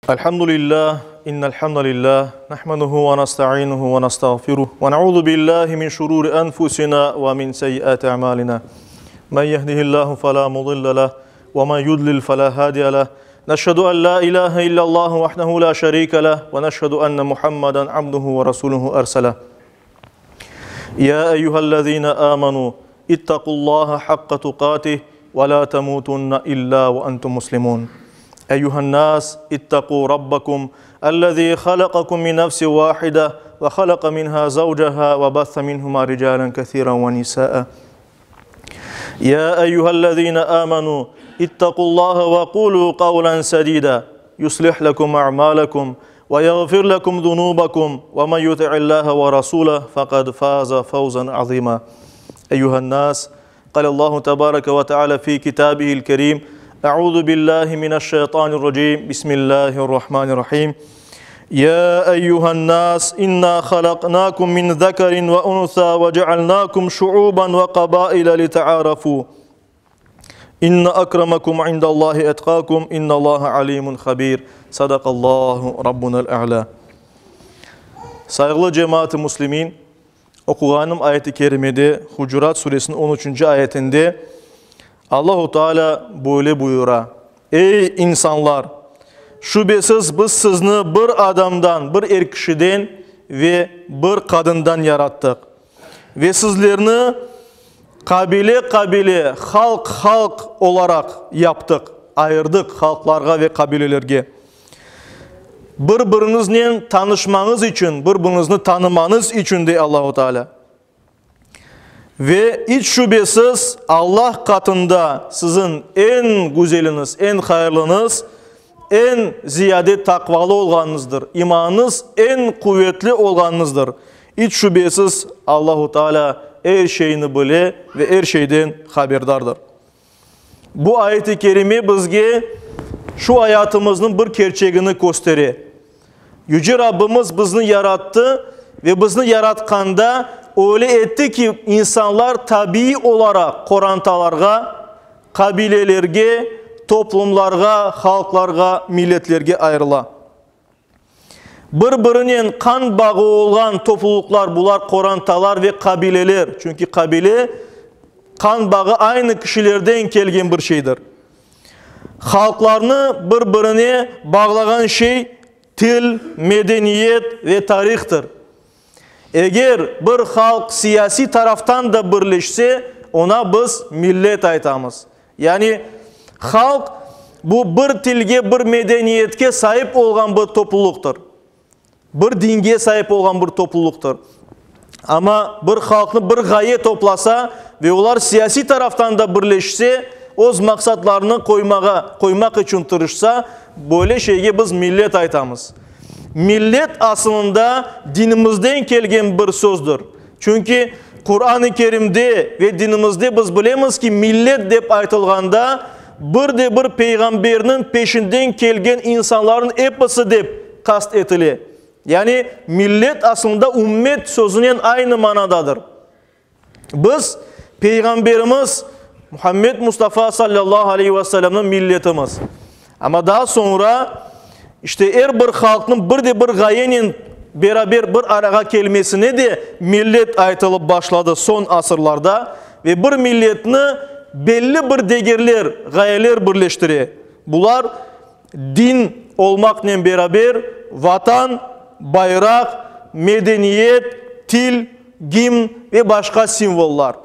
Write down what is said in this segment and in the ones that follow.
الحمد لله إن الحمد لله نحمده ونستعينه ونستغفره ونعوذ بالله من شرور أنفسنا ومن سيئات أعمالنا من يهده الله فلا مضل له ومن يضلل فلا هادي له نشهد أن لا إله إلا الله وحده لا شريك له ونشهد أن محمدا عبده ورسوله أرسله يا أيها الذين آمنوا اتقوا الله حق تقاته ولا تموتن إلا وأنتم مسلمون أيها الناس اتقوا ربكم الذي خلقكم من نفس واحدة وخلق منها زوجها وبث منهما رجالا كثيرا ونساء يا أيها الذين آمنوا اتقوا الله وقولوا قولا سديدا يصلح لكم أعمالكم ويغفر لكم ذنوبكم ومن يطع الله ورسوله فقد فاز فوزا عظيما أيها الناس قال الله تبارك وتعالى في كتابه الكريم أعوذ بالله من الشيطان الرجيم بسم الله الرحمن الرحيم يا أيها الناس إنا خلقناكم من ذكر وأنثى وجعلناكم شعوبا وقبائل لتعارفوا إن أكرمكم عند الله أتقاكم إن الله عليم خبير صدق الله ربنا الأعلى Sayğılı cemaat-ı muslimin, oquğanım ayet-i kerimede, Hucurat suresiniñ on üçünci ayetinde Allahu Teala böyle buyura, Ey, insanlar! Şübesiz biz sizni bir adamdan, bir er kişiden ve bir qadından yarattıq. Ve sizlerni qabile-qabile, halq-halq olaraq yaptıq, ayırdıq halqlarğa ve qabilelerge. Bir-biriñiznen tanışmañız içün, bir-biriñizni tanımañız içün, dey Allahu Teala. Ve iç şübesiz Allah qatında siziñ eñ güzeliñiz, eñ hayırlıñız, eñ ziyade taqvalı olğanıñızdır, imanıñız eñ quvetli olğanıñızdır. İç şübesiz Allahu Teala er şeyni bile ve er şeyden haberdardır. Bu ayet-i kerime bizge şu ayatımıznıñ bir kerçegini köstere. Yüce Rabbimiz bizni yarattı ve bizni yaratqanda öyle etti ki, insanlar tabiiy olaraq qorantalarğa, qabilelerge, toplumlarğa, halqlarğa, milletlerge ayırıla. Bir-birinen qan bağı olğan toplulıqlar, bular qorantalar ve qabileler, çünki qabile, qan bağı aynı kişilerden kelgen bir şeydir. Halqlarnı bir-birine bağlağan şey til, medeniyet ve tarihtır. Eger bir halq siyasiy taraftan da birleşse, oña biz millet aytamız. Yani, halq, bu bir tilge, bir medeniyetke saip olğan bir toplulıqtır. Bir dinge saip olğan bir toplulıqtır. Amma bir halqnı bir ğaye toplasa ve olar siyasiy taraftan da birleşse, öz maqsatlarını qoymağa, qoymaq içün tırışsa, böyle şeyge biz millet aytamız. Millet asılında dinimizden kelgen bir sözdür. Çünki Quran-ı Kerimde ve dinimizde biz bilemiz ki, millet dep aytılğanda, bir de bir peyğamberniñ peşinden kelgen insanlarnıñ episi dep qast etile. Yani millet aslında ümmet sözünen aynı manadadır. Biz Peyğamberimiz Muhammed Mustafa sallallahu aleyhi ve sellemniñ milletimiz. Amma daa soñra, işte er bir halqnıñ bir de bir ğayenen beraber bir arağa kelmesine de millet aytılıp başladı soñ asırlarda ve bir milletni belli bir degerler, ğayeler birleştire. Bular din olmaqnen beraber vatan, bayraq, medeniyet, til, gimn ve başqa simvollar.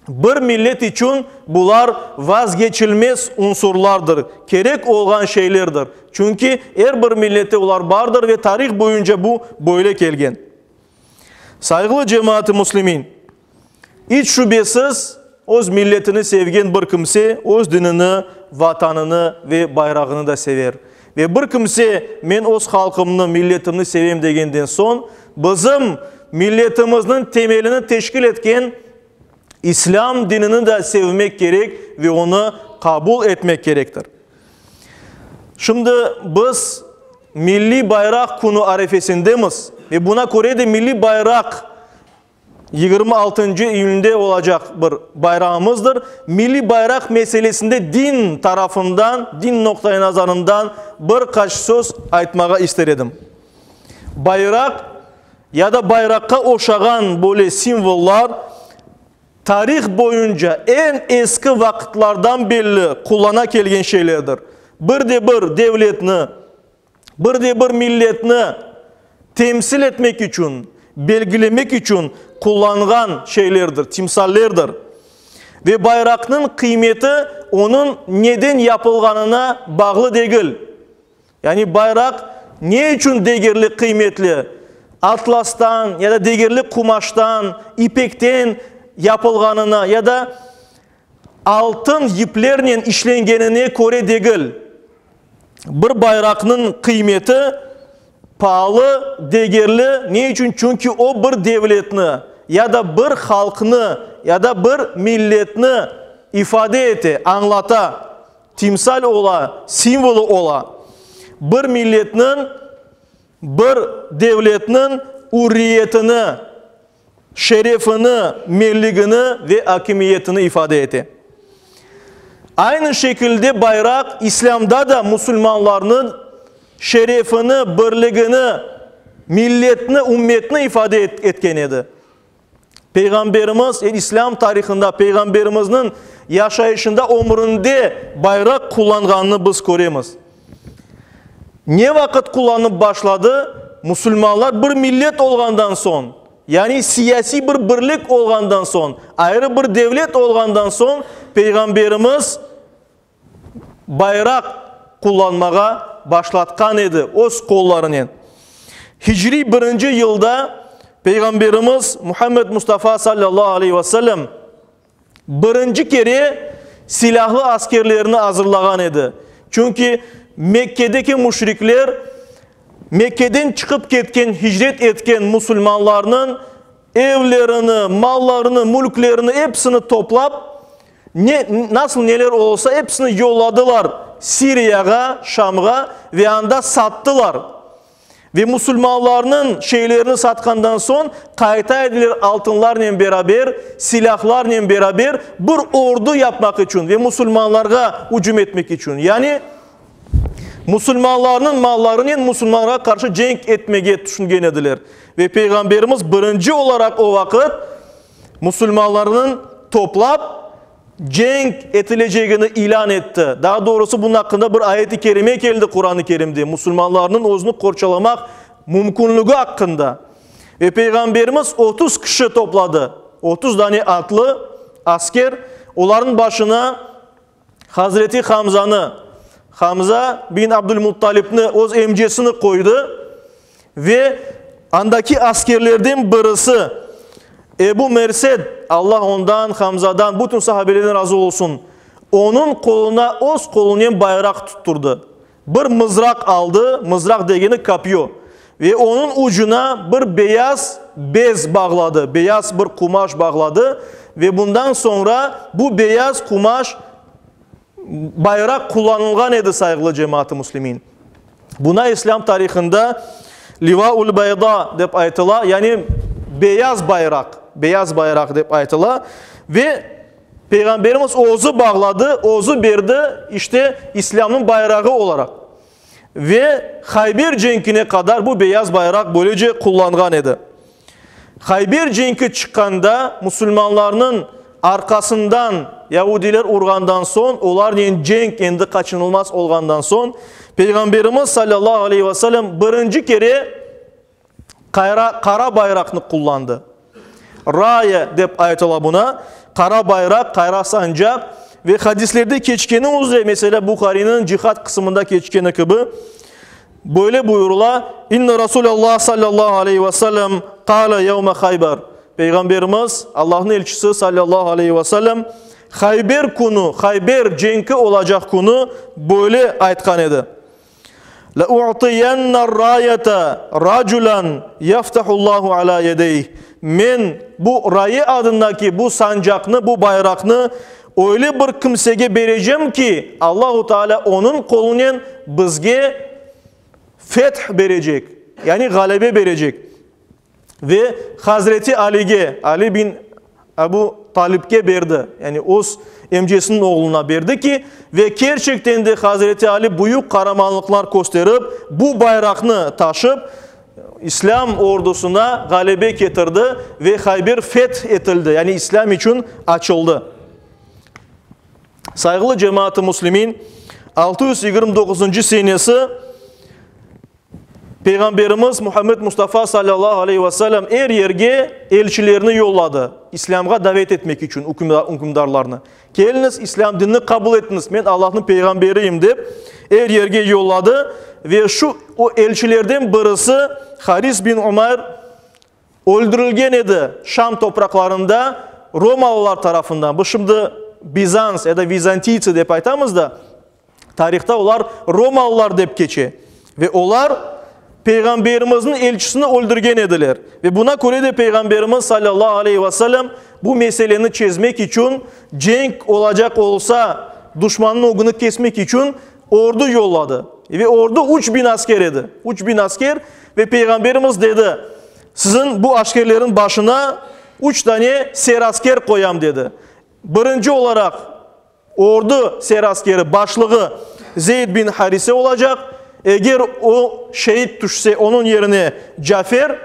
Bir millet içün bular vazgeçilmez unsurlardır, kerek olğan şeylerdir. Çünki er bir millette olar bardır ve tarih boyunca bu böyle kelgen. Sayğılı cemaat-ı muslimin! İç şübesiz, öz milletini sevgen bir kimse öz dinini, vatanını ve bayrağını da sever. Ve bir kimse men öz halqımnı, milletimni sevem degenden soñ, bizim milletimizniñ temelini teşkil etken İslâm dinini de sevmek kerek ve onı qabul etmek kerektir. Şimdi biz Milliy bayraq künü arefesindemiz ve buna köre de milliy bayraq. 26 iyünde olacaq bir bayramımızdır, milliy bayraq meselesinde din tarafından, din noqtai nazarından bir qaç söz aytmağa ister edim. Bayraq ya da bayraqqa oşağan böyle simvollar tarih boyunca eñ eski vaqıtlardan belli qullana kelgen şeylerdir. Bir de bir devletni, bir de bir milletni temsil etmek içün, belgilemek içün qullanğan şeylerdir, timsallerdir. Ve bayraqnıñ qıymeti onıñ neden yapılğanına bağlı degil. Yani bayraq ne içün degerli, qıymetli? Atlastan ya da degerli qumaştan, ipekten yapılğanına ya da altın yiplernen işlengenine köre degil. Bir bayraqnıñ qıymeti paalı, degerli, ne içün? Çünki o bir devletni ya da bir halqnı ya da bir milletni ifade ete, añlata, timsal ola, simvolı ola. Bir milletniñ, bir devletniñ ürriyetini, şerefini, menligini ve akimiyetini ifade ete. Aynı şekilde bayraq İslâmda da musulmanlarnıñ şerefini, birligini, milletni, ümmetni ifade etken edi. Peyğamberimiz, İslâm tarihında Peyğamberimizniñ yaşayışında, ömründe bayraq qullanğanını biz köremiz. Ne vaqıt qullanıp başladı? Musulmanlar bir millet olğandan soñ, yani siyasiy bir birlik olğandan soñ, ayrı bir devlet olğandan soñ Peyğamberimiz bayraq qullanmağa başlatqan edi öz qollarınen. Hicriy birinci yılda Peyğamberimiz Muhammed Mustafa sallallahu aleyhi ve sellem birinci kere silâhlı askerlerini azırlağan edi. Çünki Mekkedeki müşrikler Mekkeden çıqıp ketken, hicret etken musulmanlarnıñ evlerini, mallarını, mülklerini episini toplap, ne, nasıl neler olsa episini yolladılar Siriyağa, Şamğa ve anda sattılar. Ve musulmanlarnıñ şeylerini satqandan soñ, qayta ediler altınlarnen beraber, silâhlarnen beraber bir ordu yapmaq içün ve musulmanlarğa ücüm etmek içün. Yani, musulmanlarnıñ mallarınen musulmanlarğa qarşı cenk etmege tüşüngen ediler. Ve Peyğamberimiz birinci olaraq o vaqıt musulmanlarnıñ toplap, cenk etilecegini ilân etti. Daa doğrusı, bunıñ aqqında bir ayet-i kerime keldi Quran-ı Kerimde, musulmanlarnıñ özüni qorçalamaq mümkünligi aqqında. Ve Peyğamberimiz 30 kişi topladı, 30 dane atlı asker, olarnıñ başına Hazreti Hamzanı, Hamza bin Abdülmuttalibni, öz emcesini qoydı ve andaki askerlerden birisi Ebu Mersed, Allah ondan, Hamzadan, bütün sahabelerden razı olsun, onıñ qoluna öz qolunen bayraq tutturdı. Bir mızraq aldı, mızraq degeni kopyo, ve onıñ ucuna bir beyaz bez bağladı, beyaz bir qumaş bağladı ve bundan soñra bu beyaz qumaş bayraq qullanılğan edi, sayğılı cemaat-ı müslimin. Buna İslâm tarihında Liva-ul Bayda dep aytıla, yani beyaz bayraq, beyaz bayraq dep aytıla ve Peyğamberimiz özü bağladı, özü berdi, işte, İslâmnıñ bayrağı olaraq. Ve Hayber cenkine qadar bu beyaz bayraq böylece qullanğan edi. Hayber cenki çıqqanda musulmanlarnıñ arqasından yahudiler urğandan soñ, olarnen cenk endi qaçınılmaz olğandan soñ, Peyğamberimiz salâllahu aleyhi ve sellem birinci kere Qara, qara bayraqnı qullandı. Raya dep aytıla buna, qara bayraq, qara sancaq ve hadislerde keçkeni üzre, meselâ, Buhariniñ cihad qısımında keçkeni kibi, böyle buyurıla, İnne Rasulallah sallallahu aleyhi ve sellem qâle yevme Hayber, Peyğamberimiz, Allahnıñ elçisi sallallahu aleyhi ve sellem, Hayber künü, Hayber cenki olacaq künü böyle aytqan edi. Le'u'tiyenne'r-rayete raculen yeftehullahu alâ yedeyh, Men bu raye adındaki bu sancaqnı, bu bayraqnı öyle bir kimsege berecem ki, Allahu Teala onıñ qolunen bizge feth berecek, yani ğalebe berecek. Ve Hazreti Alige, Ali bin Ebu Talipke berdi, yani öz emcesiniñ oğluna berdi ki, ve kerçekten de Hazreti Ali büyük qaramanlıqlar kösterip, bu bayraqnı taşıp, İslâm ordusına ğalebe ketirdi ve Hayber feth etildi, yani İslâm içün açıldı. Sayğılı cemaat-ı müslimin, 629-ncı senesi Peyğamberimiz Muhammed Mustafa salâllahu aleyhi ve sellem er yerge elçilerini yolladı, İslâmğa davet etmek içün ükümdarlarnı. Keliñiz, İslâm dinini qabul etiñiz, men Allahnıñ peyğamberiyim, dep er yerge yolladı. Ve şu o elçilerden birisi Haris bin Umayr öldürilgen edi Şam topraqlarında romalılar tarafından. Biz şimdi Bizans ya da vizantiytsı dep aytamız da, Tarihta olar romalılar dep keçe. Ve olar Peyğamberimizniñ elçisini öldürgen ediler. Ve buna köre de Peyğamberimiz salâllahu aleyhi ve sellem bu meseleni çezmek içün, cenk olacaq olsa, duşmannıñ ögüni kesmek içün ordu yolladı. Ve ordu 3000 asker edi. 3000 asker ve Peyğamberimiz dedi, Siziñ bu askerlerin başına üç tane serasker qoyam, dedi. Birinci olaraq Ordu seraskeri, başlığı, Zeyd bin Harise olacaq. Eger o şeit tüşse, onıñ yerine Cafer,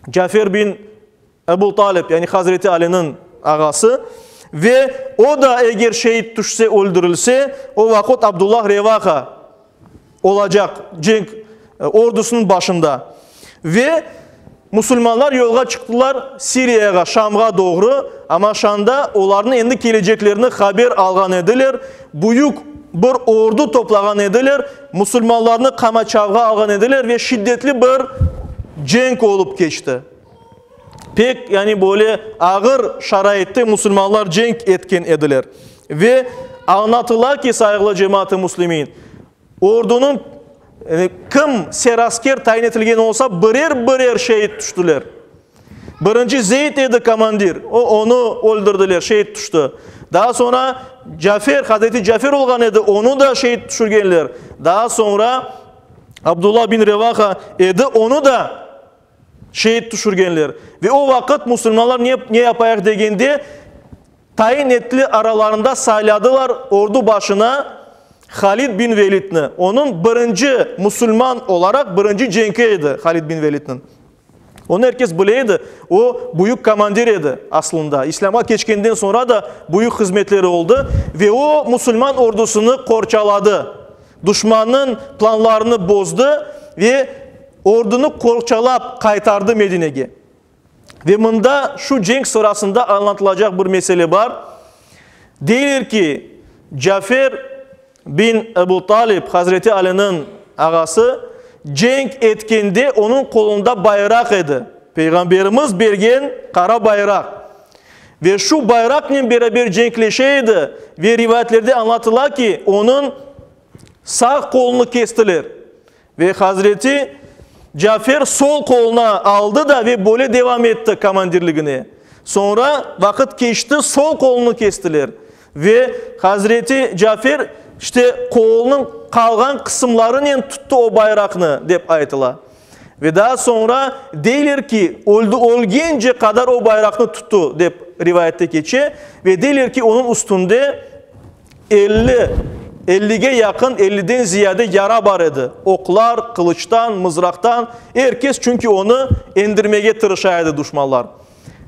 Cafer bin Ebu Talip, yani Hazreti Aliniñ ağası, ve o da eger şeit tüşse, öldürilse, o vaqıt Abdullah Revaha olacaq cenk ordusınıñ başında. Ve musulmanlar yolğa çıqtılar Siriyağa, Şamğa doğru, amma Şamda olarnıñ endi keleceklerini haber alğan ediler, büyük bir ordu toplağan ediler, musulmanlarnı qamaçavğa alğan ediler ve şiddetli bir cenk olıp keçti. Pek, yani böyle ağır şaraitte musulmanlar cenk etken ediler. Ve añlatıla ki, sayğılı cemaat-ı müslimin, ordunıñ kim serasker tayin etilgen olsa, birer-birer şeit tüştiler. Birinci Zeyd edi komandir, o, onı öldürdiler, şeit tüşti. Daa soñra Cafer, Hazreti Cafer olğan edi, onı da şeit tüşürgenler. Daa soñra Abdullah bin Revaha edi, onı da şeit tüşürgenler. Ve o vaqıt musulmanlar ne, ne yapayıq degende, Tayin etli aralarında sayladılar ordu başına Halid bin Velidni. Onıñ birinci musulman olaraq birinci cenki edi Halid bin Velidniñ. Onı er kes bile edi, o büyük komandir edi aslında. İslâmğa keçkenden soñra da büyük hızmetleri oldı ve o musulman ordusını qorçaladı. Duşmannıñ planlarını bozdı ve ordunı qorçalap qaytardı Medinege. Ve mında şu cenk sırasında añlatılacaq bir mesele bar. Deyler ki, Cafer bin Ebu Talib, Hazreti Aliniñ ağası, cenk etkende onıñ qolunda bayraq edi, Peyğamberimiz bergen qara bayraq. Ve şu bayraqnen beraber cenkleşe edi ve rivayetlerde añlatıla ki, onıñ sağ qolunı kestiler. Ve Hazreti Cafer sol qoluna aldı da ve böyle devam etti komandirligine. Soñra vaqıt keçti, sol qolunı kestiler. Ve Hazreti Cafer işte qolunıñ qalğan qısımlarınen tuttı o bayraqnı, dep aytıla. Ve daa soñra deyler ki, öldi, ölgence qadar o bayraqnı tuttı, dep rivayette keçe. Ve deyler ki, onıñ üstünde 50, ellige yaqın, elliden ziyade yara bar edi, oqlar, qılıçtan, mızraqtan, er kes çünki onı endirmege tırışa edi duşmanlar.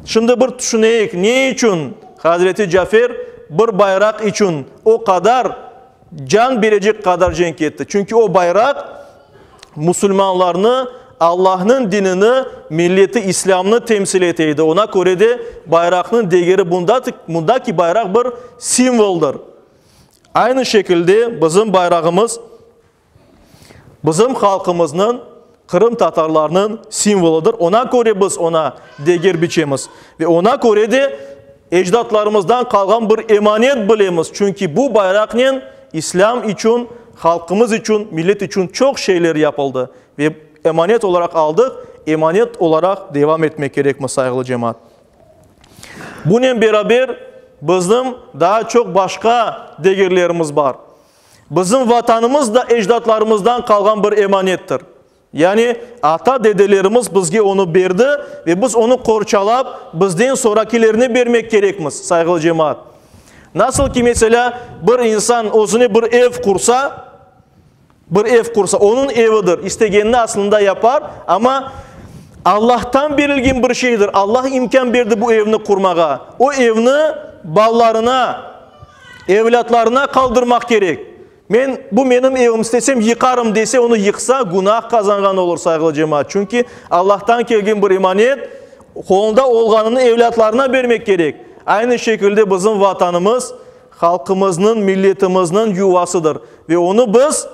Şimdi bir tüşüneyik, ne içün Hazreti Cafer bir bayraq içün o qadar can berecek qadar cenk etti? Çünki o bayraq musulmanlarnı, Allahnıñ dinini, milleti İslâmnı temsil ete edi. Ona köre de bayraqnıñ degeri bunda ki, bayraq bir simvoldır. Aynı şekilde bizim bayrağımız bizim halqımıznıñ, qırımtatarlarnıñ simvolıdır. Ona köre biz ona deger biçemiz. Ve ona köre de ecdatlarımızdan qalğan bir emanet bilemiz. Çünki bu bayraqnen İslâm içün, halqımız içün, millet içün çoq şeyler yapıldı. Ve emanet olaraq aldıq, emanet olaraq devam etmek kerekmiz, sayğılı cemaat. Bunen beraber bizim daa çoq başqa degerlerimiz bar. Bizim Vatanımız da ecdatlarımızdan qalğan bir emanettir. Yani ata-dedelerimiz bizge onı berdi ve biz onı qorçalap, bizden sorakilerine bermek kerekmiz, sayğılı cemaat. Nasıl ki, meselâ, bir insan özüne bir ev qursa, bir ev qursa, onıñ evidir, istegenini aslında yapar, amma Allahtan berilgen bir şeydir, Allah imkân berdi bu evni qurmağa. O evni balalarına, evlâtlarına qaldırmaq kerek. Men, bu menim evim, istesem yıqarım dese, onı yıqsa, günah qazanğan olur, sayğılı cemaat. Çünki Allahtan kelgen bir emanet, qolunda olğanını evlâtlarına bermek kerek. Aynı şekilde bizim Vatanımız, halqımıznıñ, milletimizniñ yuvasıdır. Ve onı biz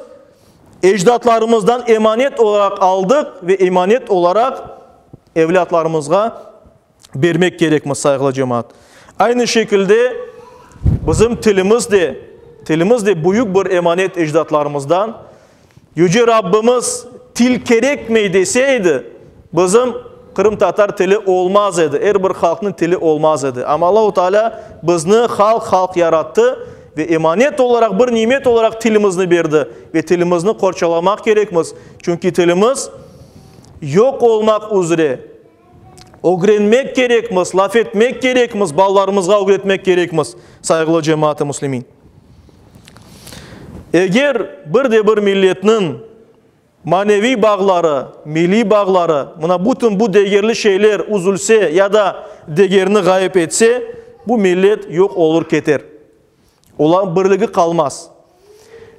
ecdatlarımızdan emanet olaraq aldıq ve emanet olaraq evlâtlarımızğa bermek kerekmiz, sayğılı cemaat. Aynı şekilde bizim tilimiz de, tilimiz de büyük bir emanet ecdatlarımızdan. Yüce Rabbimiz til kerekmey dese edi, bizim qırımtatar tili olmaz edi, er bir halqnıñ tili olmaz edi. Amma Allahu Teala bizni halq-halq yarattı ve emanet olaraq, bir nimet olaraq tilimizni berdi. Ve tilimizni qorçalamaq kerekmiz, çünki tilimiz yoq olmaq üzre. Ögrenmek kerekmiz, laf etmek kerekmiz, balalarımızğa ögretmek kerekmiz, sayğılı cemaat-ı müslimin. Eger bir de bir milletniñ maneviy bağları, milliy bağları, mına bütün bu degerli şeyler üzülse ya da degerini ğayıp etse, bu millet yoq olur keter. Olarnıñ birligi qalmaz.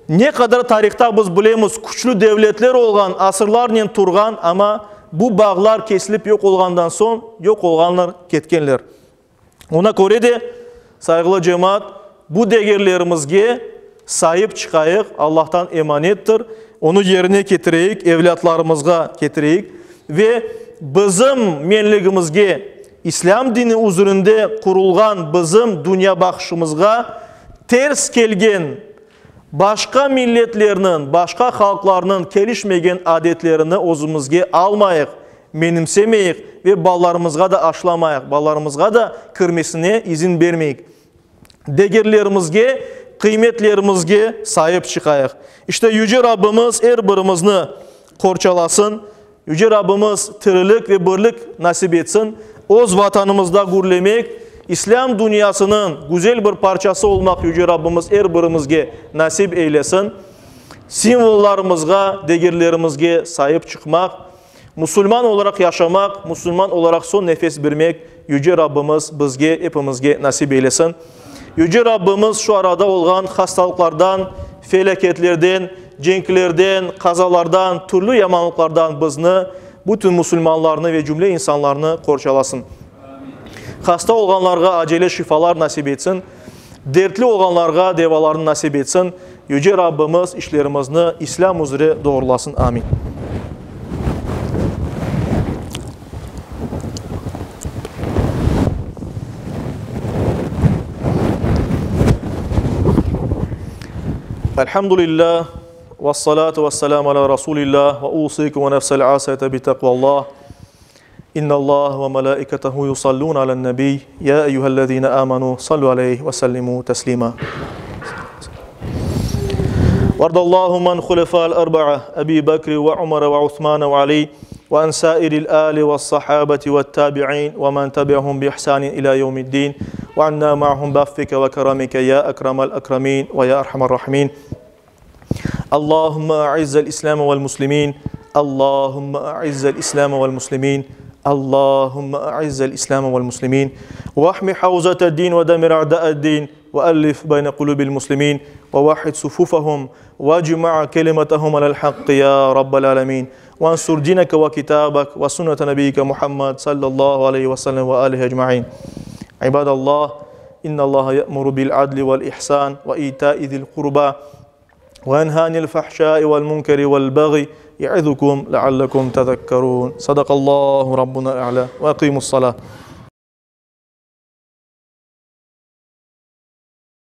Ne qadar tarihta biz bilemiz, küçlü devletler olğan, asırlarnen turğan, amma bu bağlar kesilip yoq olğandan soñ, yoq olğanlar, ketkenler. Ona köre de, sayğılı cemaat, bu degerlerimizge saip çıqayıq, Allahtan emanettir, onı yerine ketireyik, evlâtlarımızğa ketireyik ve bizim menligimizge, İslâm dini üzerinde qurulğan bizim dünyabaqışımızğa ters kelgen başqa milletlerniñ, başqa halqlarnıñ kelişmegen adetlerini özümizge almayıq, menimsemeyik ve balalarımızğa da aşlamayıq, balalarımızğa da kirmesine izin bermeyik. Degerlerimizge, qıymetlerimizge saip çıqayıq. İşte, Yüce Rabbimiz er birimizni qorçalasın, Yüce Rabbimiz tirilik ve birlik nasip etsin, öz Vatanımızda gürlemek, İslâm dünyasınıñ güzel bir parçası olmaq Yüce Rabbimiz er birimizge nasip eylesin. Simvollarımızğa, degerlerimizge saip çıqmaq, musulman olaraq yaşamaq, musulman olaraq soñ nefes bermek Yüce Rabbimiz bizge, epimizge nasip eylesin. Yüce Rabbimiz şu arada olğan hastalıqlardan, felâketlerden, cenklerden, qazalardan, türlü yamanlıqlardan bizni, bütün musulmanlarnı ve cümle insanlarnı qorçalasın. Hasta olğanlarğa acele şifalar nasip etsin. Dertli olğanlarğa devalarnı nasip etsin. Yüce Rabbimiz işlerimizni İslâm üzre doğrulasın. Amin. Elhamdülillah, vessalatu vesselamu ala Rasulillah, ve usikum ve nefsel asiyete bi taqvallah. İnnallah ve melaiketehu yusallun alen nebiy, ya eyyühellezine amenu sallu aleyh ve sellimu teslima. Vardallahu men hulefa'l erba'a, Ebi Bekri ve Umar ve Osman ve Ali ve en sairil ali ve sahabeti ve tabi'in ve men tebi'hum bi ihsanin ila yevmiddin ve anna ma'hum bi ve keramike ya ekremel ekremin ve ya erhamer rahimin. Allahümme a'izzel İslam vel muslimin. Allahümme a'izzel İslam vel muslimin. Allahümme a'izzel İslam vel muslimin. Vahmi havzete din ve demir a'da'ed din. Ve ellif beyne kulubil muslimin. Ve vahid sufufahum. Ve cema'a kelimetehum alel hakkı ya Rabbel alemin. Ve ansur dineke ve kitabek ve sünnete nebiyyike Muhammed sallallahu aleyhi ve sellem ve alihi ecma'in. İbadallah, innallaha ye'muru bil adli vel ihsan ve ita'i zil qurba ve yenha anil fahşai vel munkeri vel baghi ye'izukum leallekum tezekkerun. Sadakallahu Rabbuna a'la ve eqimus salah.